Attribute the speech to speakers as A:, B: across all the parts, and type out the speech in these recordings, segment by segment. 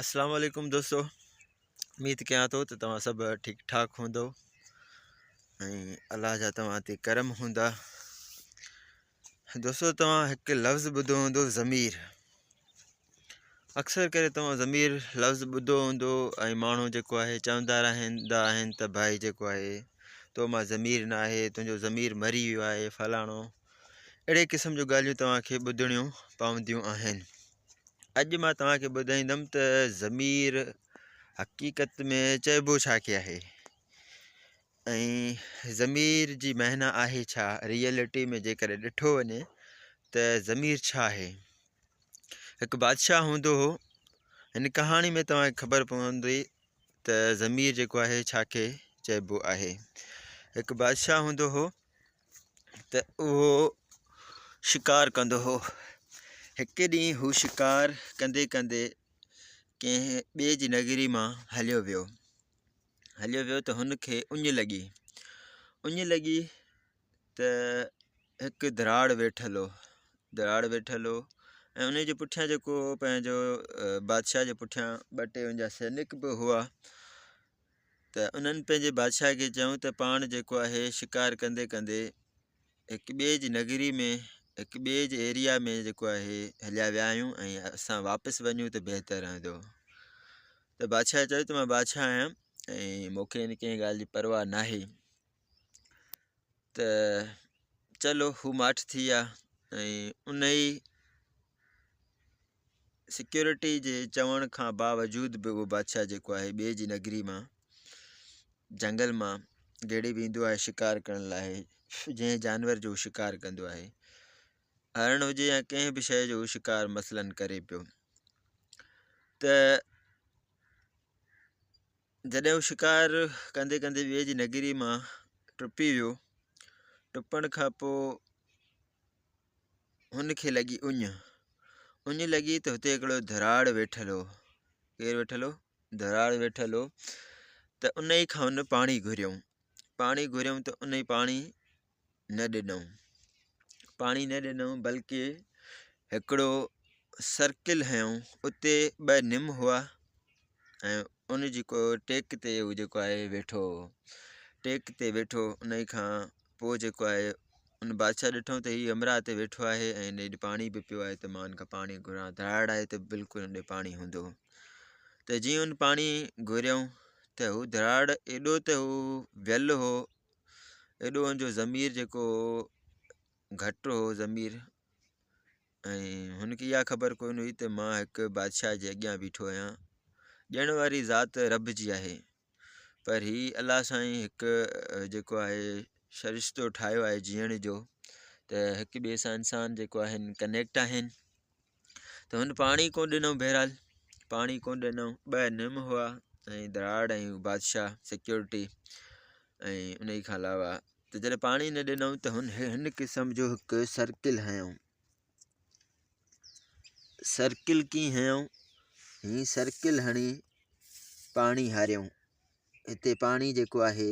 A: اسلام عليڪم دوستو اميد ڪيان ٿو ته توهان سڀ ٺيڪ ٺاڪ هوندو ۽ الله جا توهان تي ڪرم هوندا دوستو توهان هڪ لفظ ٻڌو هوندو ضمير اڪثر ڪري توهان ضمير لفظ ٻڌو هوندو ۽ ماڻهو جيڪو آهي چوندا رهندا آهن ته ڀائي جيڪو آهي تو مان ضمير نه آهي تنهنجو ضمير مري ويو آهي فلاڻو اهڙي قسم جون ڳالهيون توهان کي ٻڌڻيون پونديون آهن اڄ مان توهان کي ٻڌائيندم ته ضمير حقيقت ۾ چئبو ڇا کي آهي ۽ ضمير جي معنيٰ آهي ڇا ريئلٽي ۾ جيڪڏهن ڏٺو وڃي ته ضمير ڇا آهي هڪ بادشاهه هوندو هو هن ڪهاڻي ۾ توهان کي خبر پوندي ته ضمير جيڪو آهي ڇا کي چئبو آهي هڪ بادشاهه هوندو هو ته اهو شڪار ڪندو هو. هڪ ڏينهن هو شڪار ڪندي ڪندي ڪنهن ٻئي جي نگري مان هليو ويو. هليو ويو ته هن کي اڃ لڳي. اڃ لڳي ته هڪ دراڙ ويٺل هو. دراڙ ويٺل هو ۽ ان جي پٺيان جيڪو پنهنجو بادشاهه جي پٺيان ٻه ٽي ان جا سينڪ به هئا. ته انهن پنهنجي بادشاهه کي چيائون ته پاڻ جيڪو آهي شڪار ڪندي ڪندي هڪ ٻئي جي نگري ۾ هڪ ٻئي جي ايريا ۾ جيڪو آهي هليا ويا آهيون ۽ اسان واپس وڃون ته بهتر رهندو ته بادشاهه چيو ته مان بادشاهه آهيان ۽ مون کي ان ڪنهن ڳالهه جي پرواهه ناهي ته چلو هو ماٺ ٿي ويا ۽ ان ئي سيڪيورٽي جي چوڻ کان باوجود به اهو بادشاهه جيڪو آهي ٻئي جي نگري مان جنگل مان گيڙي ويندو آهي شڪار ڪرڻ لاء جنهن جانور جو شڪار ڪندو آهي هرڻ هجي يا ڪنهن به شيء جو شڪار مثلاً ڪري پيو ته جڏهن هو شڪار ڪندي ڪندي ٻئي جي نگري مان ٽپي ويو ٽپڻ کان پوء هن کي لڳي اڃ. اڃ لڳي ته هتي هڪڙو ڌراڙ ويٺل هو. ڪير ويٺل هو؟ ڌراڙ ويٺل هو ته انهي کان هن پاڻي گهريو. پاڻي گهريو ته انهي پاڻي نه ڏنو. پاڻي نه ڏنو بلڪه هڪڙو سرڪل هنيو اتي ٻه نم هئا ۽ ان جي ڪو ٽيڪ تي هو جيڪو آهي ويٺو هو. ٽيڪ تي ويٺو انهي کان پوء جيڪو آهي ان بادشاهه ڏٺو ته هي همراهه هتي ويٺو آهي ۽ هن هيڏي پاڻي به پيو آهي ته مان هن کان پاڻي گهران دراڙ آهي ته بلڪل هن ڏي پاڻي هوندو ته جيئن هن پاڻي گهريائون ته هو دراڙ ايڏو ته هو ويل هو ايڏو هن جو ضمير جيڪو هو گهٽ هو ضمير ۽ هن کي اها خبر ڪونه هئي ته مان هڪ بادشاهه جي اڳيان بيٺو آهيان ڏيڻ واري ذات رب جي آهي پر هي الله سائين هڪ جيڪو آهي سرشتو ٺاهيو آهي جيئڻ جو ته هڪ ٻئي سان انسان جيڪو آهن ڪنيڪٽ آهن ته هن پاڻي ڪونه ڏنو بهرحال پاڻي ڪونه ڏنو ٻه نم هئا ۽ دراڙ ۽ بادشاهه سيڪيورٽي ۽ ان کان علاوه ته جڏهن پاڻي نه ڏنو ته هن هن قسم جو هڪ سرڪل هنيو سرڪل ڪيئن هنيو هي سرڪل هڻي پاڻي هاريائون هتي پاڻي جيڪو آهي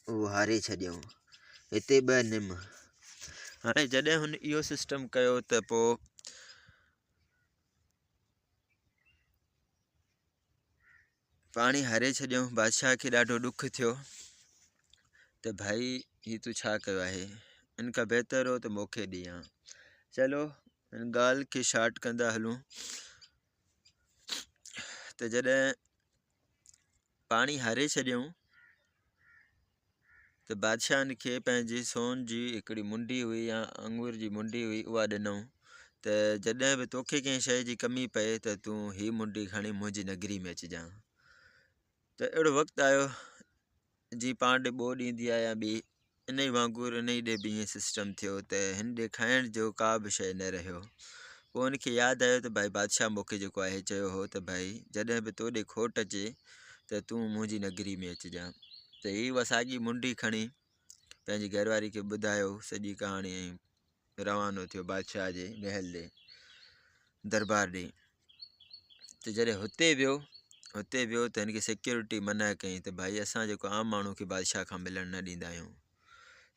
A: اهو هاري ڇڏيائون هتي ٻه نم هاڻي جڏهن هن اهو سسٽم ڪيو ته پوء پاڻي هاري ڇڏيو بادشاهه کي ڏاڍو ڏک ٿيو ته ڀائي هي تو ڇا ڪيو آهي ان کان بهتر هو ته مونکي ڏي ها چلو ان ڳالهه کي شارٽ ڪندا هلون ته جڏهن پاڻي هاري ڇڏيائون ته بادشاهن کي پنهنجي سون جي هڪڙي منڊي هئي يا انگور جي منڊي هئي اها ڏنائون ته جڏهن به توکي ڪنهن شيء جي ڪمي پئي ته تون هي منڊي کڻي منهنجي نگري ۾ اچجان ته اهڙو وقت آيو جي پاڻ ڏي ٻوڏ ايندي آهي يا ٻي انهي وانگر انهي ڏي به ائين سسٽم ٿيو ته هن ڏي کائڻ جو ڪا به شيء نه رهيو پوء هن کي ياد آيو ته ڀائي بادشاهه مون کي جيڪو آهي چيو هو ته ڀائي جڏهن به تو ڏي کوٽ اچي ته تون منهنجي نگري ۾ اچجان ته هي اها ساڳي منڊي کڻي پنهنجي گهر واري کي ٻڌايو سڄي ڪهاڻي ۽ روانو ٿيو بادشاهه جي محل ڏي دربار ڏي ته جڏهن هتي ويو هتي ويو ته هن کي سيڪيورٽي منع ڪئي ته ڀائي اسان جيڪو عام ماڻهو کي بادشاهه کان ملڻ نه ڏيندا آهيون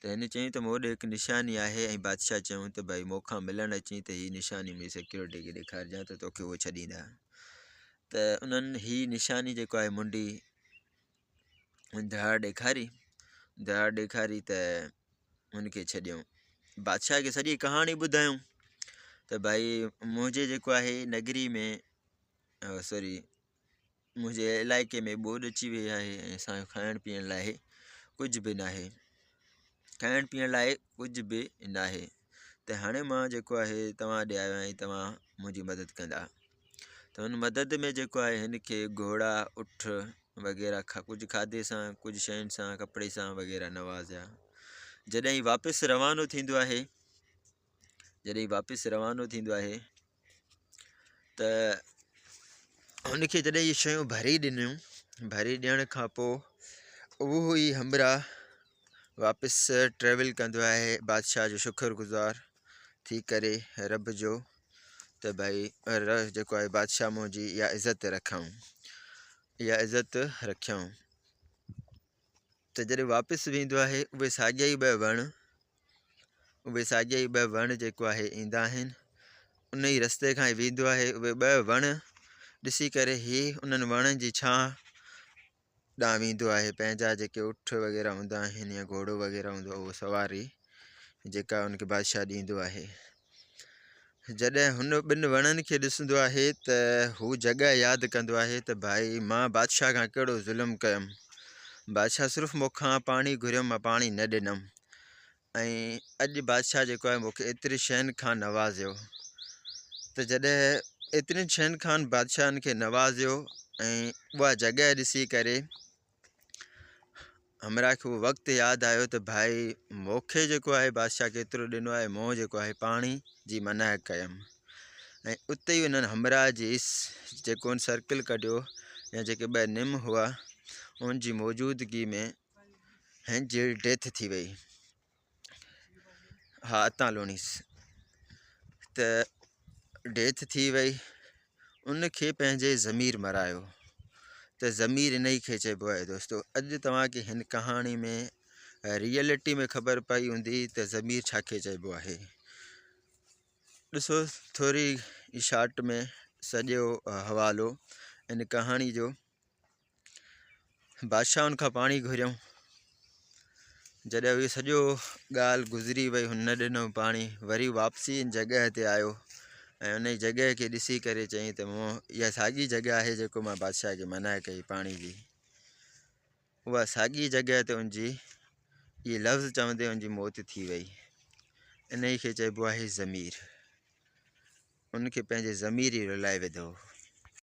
A: ته هن چيائين ته مون ڏي هڪ نشاني آهي ۽ بادشاهه چيائون ته ڀائي مون کان ملڻ اچين ته هي نشاني منهنجي سيڪيورٽي کي ڏيکارجان ته توکي اهو ڇڏيندا. ته انهن هي نشاني جيڪو آهي منڊي ڌراڙ ڏيکاري ڌراڙ ڏيکاري ته هن کي ڇڏيائون بادشاهه کي سڄي ڪهاڻي ٻڌايائون ته ڀائي منهنجي جيڪو آهي نگري ۾ سوري منهنجي علائقي ۾ ٻوڏ اچي وئي آهي ۽ اسانکي کائڻ پيئڻ لاء ڪجهه به ناهي کائڻ پيئڻ لاء ڪجهه به ناهي ته هاڻي مان جيڪو آهي توهان ڏي آيو آهيان توهان منهنجي مدد ڪندا ته هن مدد ۾ جيڪو آهي هن کي گهوڙا اٺ وغيره ڪجهه کاڌي سان ڪجهه شين سان ڪپڙي سان وغيره نوازيا جڏهن هي واپس روانو ٿيندو آهي جڏهن واپس روانو ٿيندو آهي ته هن کي جڏهن اهي شيون ڀري ڏنيون ڀري ڏيڻ کان پوء اهو ئي همراهه واپس ٽريول ڪندو آهي بادشاهه جو شڪر گذار ٿي ڪري رب جو ته ڀائي جيڪو آهي بادشاهه منهنجي اها عزت رکيائون اها عزت رکيائون ته جڏهن واپس ويندو آهي اهي ساڳيا ئي ٻه وڻ اهي ساڳيا ئي ٻه وڻ جيڪو آهي ايندا آهن ان ئي رستي کان ويندو آهي اهي ٻه وڻ ڏسي ڪري هي انهن وڻن جي ڇانو ڏانهن ويندو آهي پنهنجا جيڪي اٺ وغيره هوندا آهن يا گهوڙو وغيره هوندو آهي اهو سواري جيڪا ان کي بادشاهه ڏيندو آهي جڏهن هن ٻن وڻن کي ڏسندو آهي ته هو جڳهه ياد ڪندو آهي ته ڀائي مان بادشاهه کان ڪهڙو ظلم ڪيم بادشاهه صرف مون کان پاڻي گهريو مان پاڻي نه ڏنم ۽ اڄ بادشاهه جيڪو آهي مون کي ايتري شين کان نوازيو ته جڏهن ايترين شين کان بادشاهن کي نوازيو ۽ اها جڳهه ڏسي ڪري همراهه کي اهو وقت ياد آيو ته ڀائي مون کي جيڪو آهي بادشاهه ڪيترو ڏنو آهي مون جيڪو آهي پاڻي جي منع ڪيم ۽ اتي ئي انهن همراهه جي جيڪو ان سرڪل ڪڍيو يا جيڪي ٻه نم هئا ان جي موجودگي ۾ هن جي ڊيٿ ٿي وئي ها اتان لوڻيس ته ڊيٿ ٿي وئي ان کي پنهنجي ضمير مرايو ته ضمير ان ئي کي چئبو آهي دوستو اڄ توهان کي هن ڪهاڻي ۾ ريئلٽي ۾ خبر پئي هوندي ته ضمير ڇا کي چئبو آهي ڏسو ٿوري شارٽ ۾ سڄو حوالو ان ڪهاڻي جو بادشاهه ان کان پاڻي گهريائون. جڏهن اهو سڄو ڳالهه گذري وئي هن نه ڏنو پاڻي وري واپسي ان جڳهه تي آيو ۽ ان جڳهه کي ڏسي ڪري چيائين ته مون اها ساڳي جڳهه آهي جيڪو مان بادشاهه کي منع ڪئي پاڻي جي اها ساڳي جڳهه تي ان جي اهي لفظ چوندي ان جي موت ٿي وئي انهي کي چئبو آهي ضمير ان کي پنهنجي ضمير ئي رلائي وڌو.